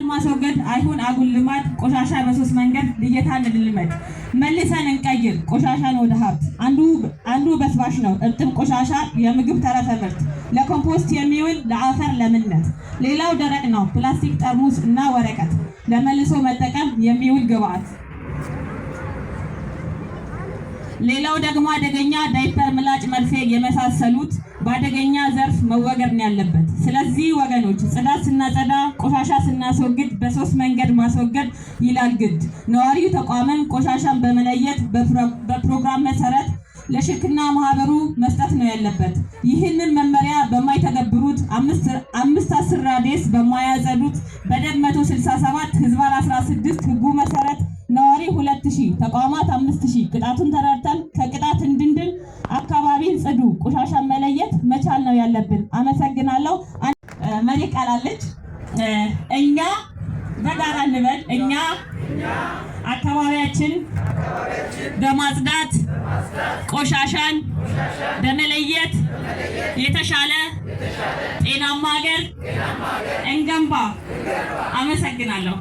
ማስወገድ አይሁን አጉል ልማድ። ቆሻሻ በሶስት መንገድ ልየታን እንልመድ። መልሰን እንቀይር ቆሻሻን ወደ ሀብት። አንዱ በስባሽ ነው እርጥብ ቆሻሻ የምግብ ተረፈ ምርት ለኮምፖስት የሚውል ለአፈር ለምነት። ሌላው ደረቅ ነው ፕላስቲክ፣ ጠርሙስ እና ወረቀት ለመልሶ መጠቀም የሚውል ግብአት። ሌላው ደግሞ አደገኛ ዳይፐር፣ ምላጭ፣ መርፌ የመሳሰሉት በአደገኛ ዘርፍ መወገድ ነው ያለበት። ስለዚህ ወገኖች ጽዳት ስናጸዳ፣ ቆሻሻ ስናስወግድ በሶስት መንገድ ማስወገድ ይላል ግድ። ነዋሪው ተቋምን ቆሻሻን በመለየት በፕሮግራም መሰረት ለሽርክና ማህበሩ መስጠት ነው ያለበት። ይህንን መመሪያ በማይተገብሩት 5 10 ራዲየስ በማያጸዱት በደንብ 167 ህዝባር 16 ህጉ መሰረት ነዋሪ 2000፣ ተቋማት 5000 ቅጣቱን ተረድተን ከቅጣት እንድንድን አካባቢን ጽዱ፣ ቆሻሻን መለየት መቻል ነው ያለብን። አመሰግናለሁ። መሪ ቃል አለች። እኛ በጋራ እንበል። እኛ አካባቢያችን በማጽዳት ቆሻሻን በመለየት የተሻለ ጤናማ ሀገር እንገንባ። አመሰግናለሁ።